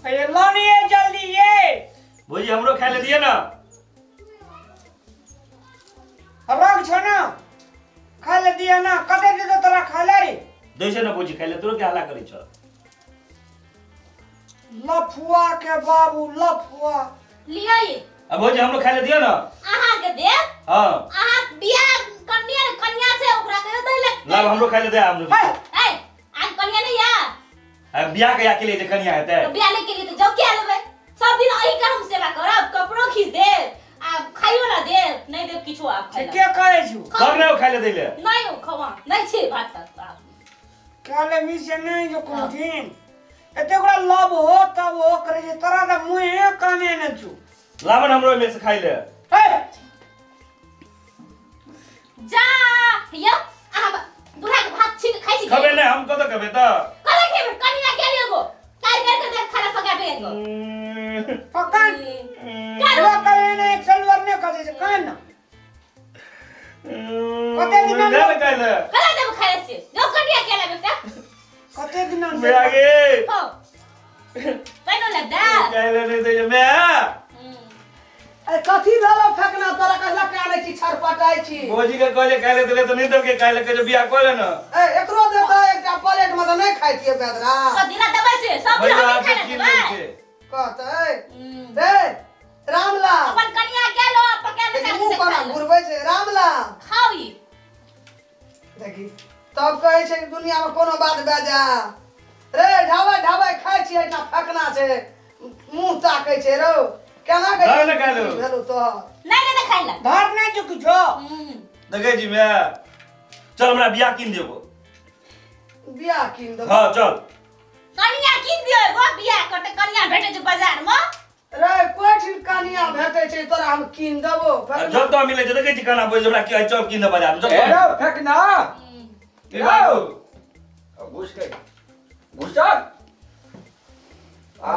अरे लानिए जल्दी ये। भौजी हमरो खाय ले दिए ना। रख छो ना, खाय ले दिए ना। कते देतो तोरा खाय ले रे? दै छै ना भौजी खाय ले, तोरो के हल्ला करै छ? लफुआ के बाबू लफुआ। लिया ये। अब भौजी हमरो खाय ले दिए ना। अहाँ के दे। हां। अहाँ बियाह कन्या कन्या छै ओकरा कहियो दै ले। लाब हमरो खाय ले दे हमरो। हे। ए, अहाँ कन्या नहीं या? अब बियाह के अकेले जे कन्या हेतै। तो बियाह नहीं के लिए तो जाओ क्या लेबै? सब दिन अही के हम सेवा करब, कपड़ो खींच देब आ खाइयो ना देब, नहीं देब किछो आप खाइ ला। के कहै छु? कब ने खाय ले दै ले? नहीं हो खवा, नहीं छे भात तात आप। क्या ले मी से नहीं जो कोनो दिन। एते ओकरा लव हो तब हो करे जे तोरा त मुँहे काने न छु। लाबन हमरो में से खाय ले। हे। जा यो अहाँ दूल्हा के भात छीन के खाइ छी। खबे नहीं हम कत खबे त? कत खेबे? कनिया के लियो कार कार के खाना पका पे एगो। पकान। करो करे ने सलवार ने कसे से कान ना। कते दिन ले ले खाय ले। कला देब खाय से। जो कनिया के लेबे त? कते दिन मैं आगे। हो। पैनो लगदा। खाय ले नहीं दे मैं। अरे कथी भेलो फेकना तोरा कहला कानै छी छरपटाइ छी। भौजी के कहले खाय ले देले त नहीं देलके खाय ले, कहे बियाह कऽ ले ना। ए एकरो देता एकटा प्लेट में त नहीं खाइ छियै बेदरा। सब दिना देबै से सब दिन भैया हम से खाय छीन ले देबै। लेलकै। कहतै रे रामलाल अपन कनिया के लो पका ले देखी मुंह कोना घुरबै छै रामलाल। खाउ ई। देखी तब कहै छै दुनिया में कोनो बात बेजा रे ढाबा ढाबा खाइ छियै एहिठाम फेकना छै मुंह ताकै छै रौ केना के धर ने खाय लो। भेलौ तोहर? नहीं नहीं खाइ ला। धर नहीं चुक जो। देखै छी मैं चल हमरा बियाह कीन देबो। बियाह कीन देबो? हां चल। कनिया कीन दियो एगो बियाह करते कनिया भेटै छै बाजार में। रे कोइ ठिन कनिया भेटै छै तोरा हम कीन देबो। जब तो मिलै छै देखै छी खाना बोल हमरा की चल कीन दे बाजार में चल। ए रौ फेकना। ए बाबू। घुस के घुसा आ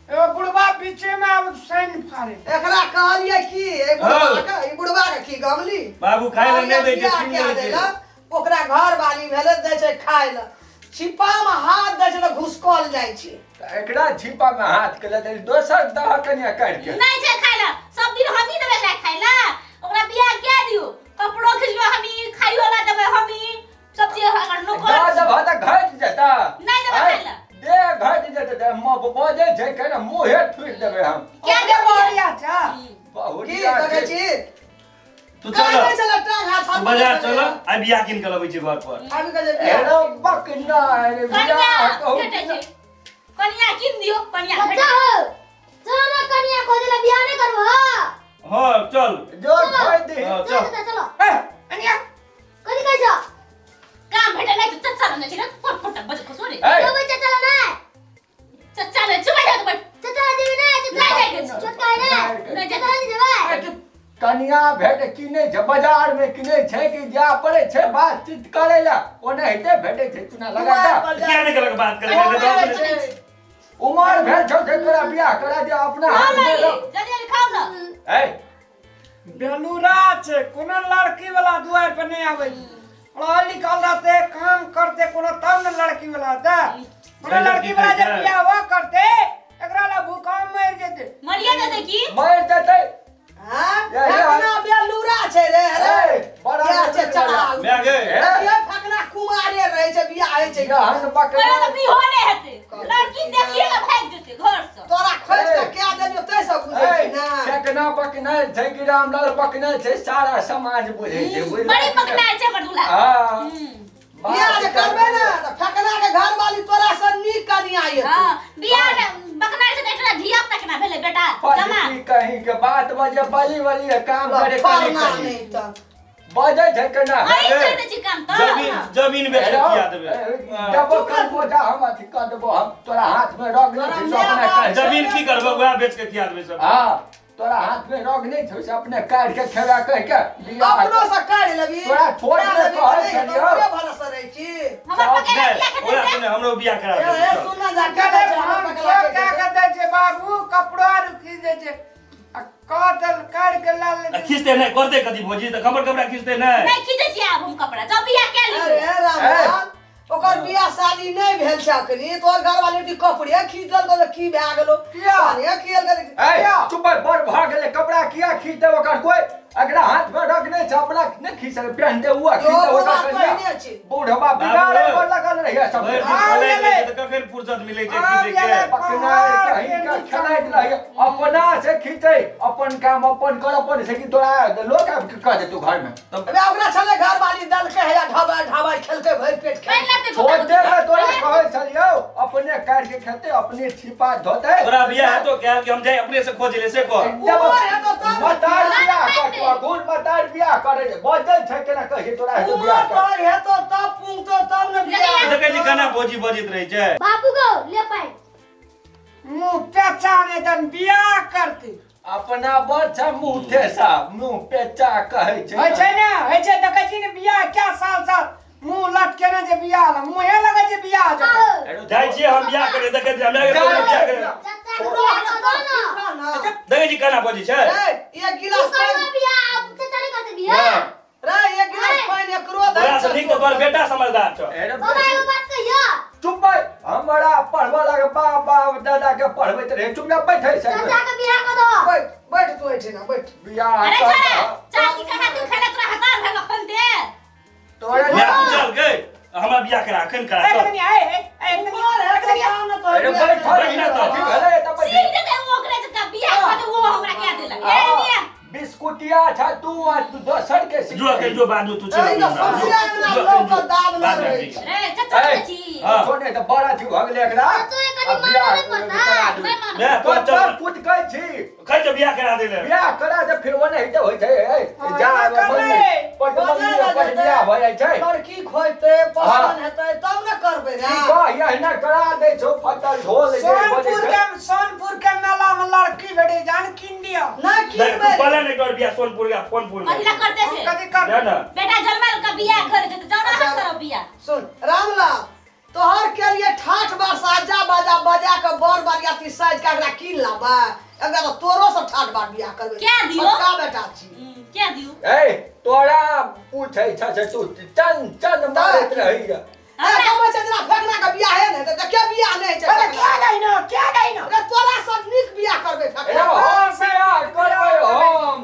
एगो बुढ़बा बीचे में आब सैन फाड़े। एकरा कहलियै की ए बुढ़बा के, ई बुढ़बा के की गमली? बाबू खाय ले नहीं दै छै, बियाह छीन कए लै छै। देलक, ओकरा घर वाली भेलै दै छै खाय ले, छिपा में हाथ दै छै तऽ घुसकल जाइ छै। तऽ एकरा छिपा में हाथ के ले दोसर दह कनिया काटि के। नहीं छै खाय ला, सब दिन हमही देबै एकरा खाय ला। ओकरा बियाह के दियो, कपड़ो खिचबै हमही, खाइयो ला देबै हमही, सब चीज अगर नौकर दह देबह तऽ घटि जेता। नहीं देबै खाय ला। दे घटि जेतै तऽ बजै छै केना मुँहे ठुकि देबै हम। क्या ओकरे देबै? बढ़िया छै। बहुत की देखै छी? तू चल। कहै छलै टांग हाथ तू बाजार चल, आइ बियाह कीन के लबै छी घर पर। आबि के जे बियाह। एरो बकना रे कनिया बियाह कहू। भेटै छै। कनिया कीन दियो, कनिया चाचा भेटै। हो, चलो ना कनिया खोजे ला बियाह नहीं करबो। हां चल। जो खोइ दही। हां चलो चल। चाचा चलो। ए कनिया। कथी कहै छौ? काम भेटै नहि तऽ चच्चा बनै छै ने, फट फट बज खसो रे। ए। जेबै चाचा ला नहि? चच्चा नै चुप जा तू बैठ। चाचा ला जेबै नहि? चाचा नहि जाइके छै। छोटका है नहि? नहि चाचा ला नहि जेबै? कनिया भेट किनै छै बाजार में किनै छै कि जा पड़ै छै बातचीत करै ला, ओनाहिते भेटै छै चुना लगा दुआर पर किया नहि केलक बात करै जा- लए? छै। उमर भेल छौ से तोरा बियाह करा दिया अपना खाउ हाथ ना में ये, रख। जल्दी जल्दी खाउ ना। ए बेलूरा छै, कोनो लड़की वाला दुआर पर नहीं आबै छै। पढ़ल लिखल रहते काम करते कोनो तब ने लड़की वाला ते। कोनो लड़की वाला जे बियाह हुआ करते एकरा ला भूकंप मरि जेते। मरिया जेतै की? मरि जेतै। हाँ? या, या। फकना बेलूरा छै रे, रे। ए, बड़ा बियाह छै चढ़ा। मैं गे। ये फकना कुमारे रहै छै, बियाह होइ छै। जहन बकना तोरा तऽ बिहो नहि हेतै। लड़की देखिए के भागि जेतै घर से। तोरा खोजि के कए देलियौ तै सब बुझै छी ने। फेकना बकना छै कि रामलाल बकना छै, सारा समाज बुझै छै, बुझलै? बड़ी बकना छै हमर दूल्हा। हाँ। बियाह जे करबै ने तऽ फकना के घरवाली तोरा से नीक कनिया एतौ। हाँ, बियाह ने बकना छै तऽ एकरा धिया पुता केना भेलै बेटा? जमा। पति कहीं के बात बजे बली बली काम करे कनी फरना कनी। नहि तऽ। बजै छै केना? अहीं कहि दै छी काम तऽ। जमीन जमीन बेच के खिया देबै। देबो कर बोझा हम अथी कर देबो, हम तोरा हाथ में रग नहि छै से अपने काटि। जमीन की करबो, वएह बेच के खिया देबै सब। हाँ, तोरा हाथ में रग नहि छौ से अपने काटि के खेबा कहि के बियाह अपनो से काटि लेबी। तोरा छोट कए में लेबी कहै तऽ नहि, छलियौ। तोरे भरोसे रहै छी। हमर पकड़े नहि, बियाह खेतै ओकरा से? सुने हमरो बियाह करा ए, देबै। ए, चल। सुन ना, जा के दै छै, हमर पकड़ा के क्या दै छै। के दै छै बाबू, कपड़ो आर खींच दै छै। आ कटल काटि के ला ले। आ खींचते नहि करते कथी भौजी, तऽ खबर कपड़ा खींचते नहि। नहि खींचै छी आब हम कपड़ा, जब बियाह कए लियौ। अरे रामलाल, ओकर बियाह शादी नहि भेल छै अखनी। तोहर घरवाली बेटी कपड़े खींच देलकौ तऽ की भए गेलौ? किया? पानिये खियलकै तऽ ए चुप बड़ भऽ गेलै। कपड़ा किया खींचते ओकर? कोई एकरा हाथ में रखने छै, अपना नहि खींच सकै, पहिनते हुआ यो खींचते बुढ़वा ओकर कनिया। पहिने छी। बूढ़वा बिगाड़े पर लगल रहिए सब। भरि दिन आब खेलाइत गेलै। रहै छै तऽ कखन फुर्सत मिलै छै आब खींचै के? गेलै। पकड़ाय कहीं का खेलाइत रहिए, अपना से खींचे, अपन काम अपन कर, अपन से कि तोरा लोक आबि के कह देतौ घर में। अबे ओकरा छलै घरवाली देलकै हे ढाबा ढाबा खेलकै भरि पेट खेलकै। पहिला ते छोटे में तोरा कहै छलियौ अपने काटि के खेतै, अपने छिपा धोतै। तोरा बियाह हेतौ कैल कि हम जाय अपने से खोज ले से कह। एकदम उमर हेतौ तब ने। मतार बियाह कर तू, अखून मतार बियाह करे बजै छै केना कहिए तोरा हेतौ उमर बियाह कर। तोहर हेतौ तब पुंगतौ तब ने बियाह। देखै छी केना भौजी बजैत रहै छै। बाबू गो ले पाइ। मुँह पेचा ने दन बियाह करती। अपना बड़ छै मुँह ठेसा, मुँह पेचा कहै छै। होइ छै ने, होइ छै, देखै छी ने बियाह क्या साल साल मुँह लटकेने जे बियाह ल मुँहे लगै छै बियाह जकाँ। जाइ छियै हम बियाह करे, देखै छियै हमरा के कोन बियाह करे। चाचा के बियाह कर दो ना। देखै छी केना बजै छै। रे एक तू गिलास करबा पानि बियाह, अब चाचा नहीं करते बियाह। रे एक गिलास पानि एकरो दै। तोरा से नीक तऽ तोहर बेटा समझदार छौ। अरे बाबा एगो बात कहियो। चुप भाई, हमरा पढ़बऽ लागे बाप बाप दादा के पढ़बैत रहे, चुप ना बैठे छै। चाचा के बियाह कर दो। बैठ बैठ तू एहिठिना बैठ। बियाह अरे कर। छोरा चाची के हाथ खाना तोरा हजार भेल अखन दे। तोरा माय तू चल गई, हमरा बियाह करा अखन करा एक चल। कनी आए ए ए कनी उमर हेतौ तब ने तोहर अरे बियाह। बैठ बैठ ना तो। अथी भेलै तऽ बैठ। सीख जेतै ओ ओकरे जकाँ बियाह कऽ दे, वो हमरा क्या देलक ए बियाह। बिस्कुटिया छ तू आ तू दोसर के जो अखन जो बाजू तू चल। एहि तऽ ससुरा अंगना लोक के दाब न रहै छै। रे चाचा ए। चाची हाँ। छोड़े तऽ बड़ा अथी भऽ गेलै एकरा। तोरे कनी आ बियाह मारऽ नहि पड़ता। करा देबै। नहि मानब। माय तू कतऽ चल। कुटकै छी? खै छ बियाह करा देले। बियाह करा दे फिर ओ नहि होइ छै। ए, हाँ, जा एना करबै। पटमंगली अपन बियाह भऽ जाइ छै। लड़की खोजतै पसंद हेतै तब ने करबै रे। की कह एहिना करा दै छौ फटल ढोल जे बजै सोनपुर छै। के, सोनपुर के मेला में लड़की भेटे जान किन दिया। नहि देख, तू किनबै। कहले ने तोहर बियाह सोनपुर के फोनपुर में। कथी ला करते हम से कथी कर जा ना। बेटा जन्मल का बियाह करे छै तऽ जाना हम करब बियाह। सुन रामलाल, तोहर के लिए ठाठ बार साजा बाजा बजा के बर बरियाती साज के एकरा कीन लाबै, एकरा तऽ तोरो से ठाठ बार बियाह करबै। क्या दियो? छोटका बेटा छी। क्या दियो? ए तोरा पूछै छ से तू चन चन मारैत रहैया। ए कमै छै जेना फेकना के बियाह हे ने तऽ के बियाह नहि छै। अरे क्या गई ना, क्या गई ना? अरे तोरा से नीक बियाह करबै ए फेकना। हम बियाह करबै,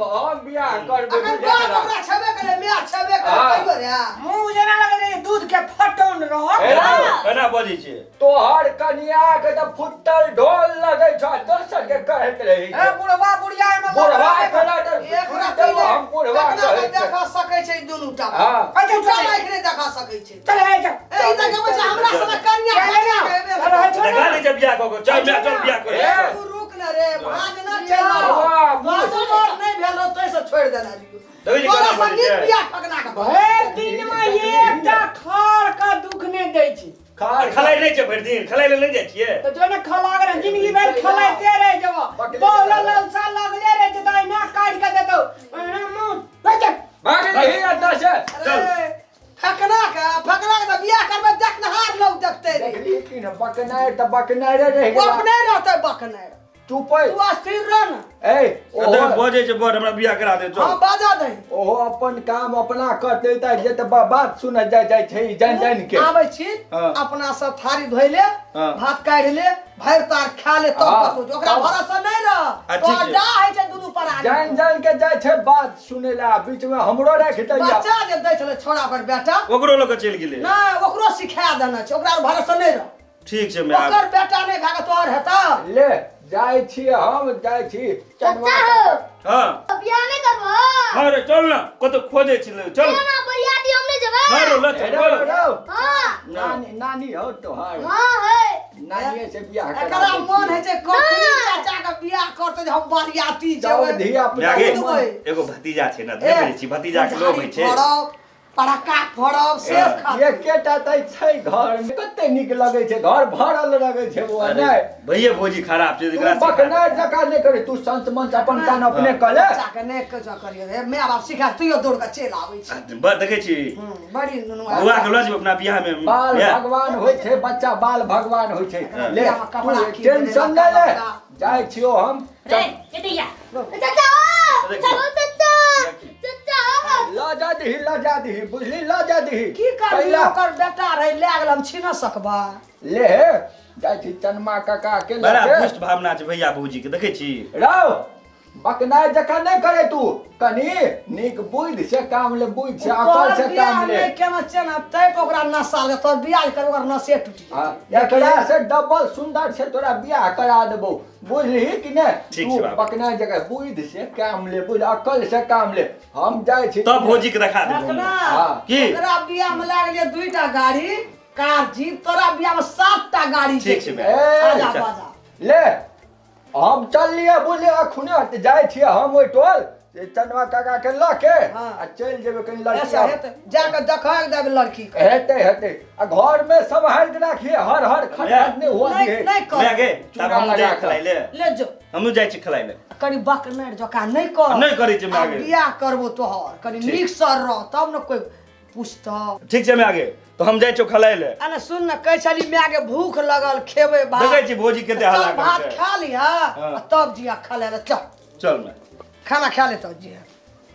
हम बियाह करबै। अखन बाप ओकरा छेबे करे, माय छेबे करे, हाँ। कहियो रे। मुँह जेना लगै रहै दूध के फटौन रह। ए, केना बजै छै? तोहर कनिया के तऽ फुटल ढोल लगै छ, दोसर के कहैत रहै ए छै। बुढ़वा बुढ़िया एमे बुढ़वा केना तऽ एक सुनतौ, रत्ती हम बुढ़वा फेकना कहै के छै। देखा सकै छै दुनू टा। हाँ। अच्छा, दूटा चल। आँखि नहि देखा सकै छै। चल ए जा। ए ई तऽ कहबै छै हमरा सभक कन्या चल कन्या ना। के हेबे अरे करतै। छोड़ देखा ना। दै छै बियाह कऽ के, चल माय चल बियाह करे। ए। तू रुक ने रे, भाग न चलि वाह, रहल। तोहर नहि भेल रहो तै से छोड़ि देने रहियौ। देखै छी तोरा केना से बजै नीक छै? बियाह फकना के भरि दिन में एकटा खार का दुख नहि दै छै। खेलाइ नहि छै भरि दिन, खेलाइ लए नहि जाइ छियै। तऽ जो ने खला गेल जिंदगी भरि खेलाइते रहि जेबो। बकले बहु जेना। ललसा लगले रहै छै तऽ एना काटि के देतौ एना मुँह बैठ जा। भाग रही एतऽ से। अरे फकना के, फकना के तऽ बियाह करबै देखनहार लोग देखतै रे। देखली कि न बकनाइ तऽ बकनाइ रे रहि ओ गेला। अपने रहतै बकनाइ। चुप है। तू अस्थिर रह ने। ए देख ओहो बजै छै बड़, हमरा बियाह करा दे चल। हाँ बाजा दे। ओहो अपन काम अपना करतै तऽ जे तऽ बात सुनऽ जाइ जाइ छै जानि जानि के। आबै छी हाँ। अपना सब थारी धोइ ले, हाँ। भात काढ़ि ले, भरि तार खा ले तब हाँ। कतौ जो। ओकरा तब। भरोसा नहि रह। आ, ठीक तोहर छै। डाह होइ छै दुनू परानी। जानि जानि के जाइ छै बात सुनै लए, बीच में हमरो राखि दैया। बच्चा जे दै छलै छोड़ा ओकर बेटा ओकरो लऽ कऽ चलि गेलै। नहि, ओकरो सिखा देने छै, ओकरा भरोसा नहि रह। ठीक छै माय। ओकर बेटा नहि भए कऽ तोहर हेतौ। ले जाइ छी हम, जाइ छी। चाचा हो। हाँ। बियाह नहि करबो। हाँ रे चल ना, कतौ खोजै छी ले, चल। ना बरियाती हम नहि जेबै। हाँ रे, ले चल, रौ, चल। रौ। हाँ। नानी नानी हो तोहर। हाँ है। नानिये से बियाह करा एकरा दै मन छियै। होइ छै कखनी चाचा के बियाह करतै जे हम बरियाती जाउ जेबै। धिया पुता माय गे, दुबई। एगो भतीजा छै ने, देख लै छी भतीजा के लोभ होइ छै। फोड़ब, पटाखा फोड़ब, से खातिर। एकेटा तऽ छै घर में, कते नीक लगै छै, घर भरल लगै छै बौआ। अरे, नहि भैये भौजी खराब छै तू एकरा सिखा। बकनाइ जकाँ नहि करी, तू संत मंच अपन कान अपने कऽ ले। बच्चा के नहि किछो करियो रे, माय बाप सिखा तैयो दौड़ के चलि आबै छै। बड़ देखै छी बड़ी नुनू बौआ के लऽ जेबै अपना बियाह में। बाल बियाह। भगवान होइ छै, बच्चा बाल भगवान होइ छै। ले बियाह में कपड़ा तू कीन टेंशन देलक, नहि ले, कपड़ा। जाइ छियौ हम। रे एतैया। चाचा हो। देखी। चलो चाचा। चाचा हो। लऽ जा दही, लऽ जा दही, बुझली, लऽ जा दही। की करबी? कैला? ओकर बेटा रहै, लए गेल, हम छीन सकबा? ले हे, जाइ छी चनमा काका के बड़ा लऽ के। दुष्ट भावना छै भैया भौजी के, देखै छी। रौ, बकनाइ जकाँ नहि करे तू, कनि नीक बुद्धि से काम ले, बुद्धि से, अकल तोहर से बियाह काम ले। नहि केना चेना तै पर ओकरा नशा ले, तोहर बियाह कर ओकर नशे टूटि जेतै। हाँ, एकरा से डबल सुंदर से तोरा बियाह करा देबो, बुझलिही कि नहि? ठीक तू छै बाबू। बकनाइ जकाँ बुद्धि से काम ले, बुझ, अकल से काम ले। हम जाइ छी। तब भौजी के देखा देबो हम। रखना। हाँ। की? ओकरा बियाह में लागल ये 2टा गाड़ी कार जीप, तोरा बियाह में 7टा गाड़ी। ठीक छै। ए, आजा बाजा। ले, हम चललियै, बुझलियै, अखने जाइ छियै हम ओहि टोल से चंदवा काका के लऽ के। हाँ। आ चलि जेबै कनि लड़की ऐसा हेतै, जाके देखा देब लड़की के। हेतै, हेतै। आ घर में सम्हारि के राखिए, हर हर खट नहि हुआ नहीं दिहे। नहीं कर। मैं गे, तब चूना हमहूँ लगा जाइ कऽ। खिलाइ ले। ले जो। हमहूँ जाइ छी खिलाइ ले। कनि बकनेर जकाँ नहि कर। नहि करै छी, माय आ गे। बियाह करबो तोहर, कनि ठीक। नीक सर रह तब ने कोइ पूछतौ। ठीक छै माय गे, तऽ हम जाइ छियौ खिलाइ ले। आ ने सुन ने, कहै छली माय के भूख लगल, खेबै भात। देखै छी भौजी कते हल्ला तब भात करै छै। खा लिह हाँ। आ तब जिया खा ले। चल। चल माय। खाना खा ले तब जिया।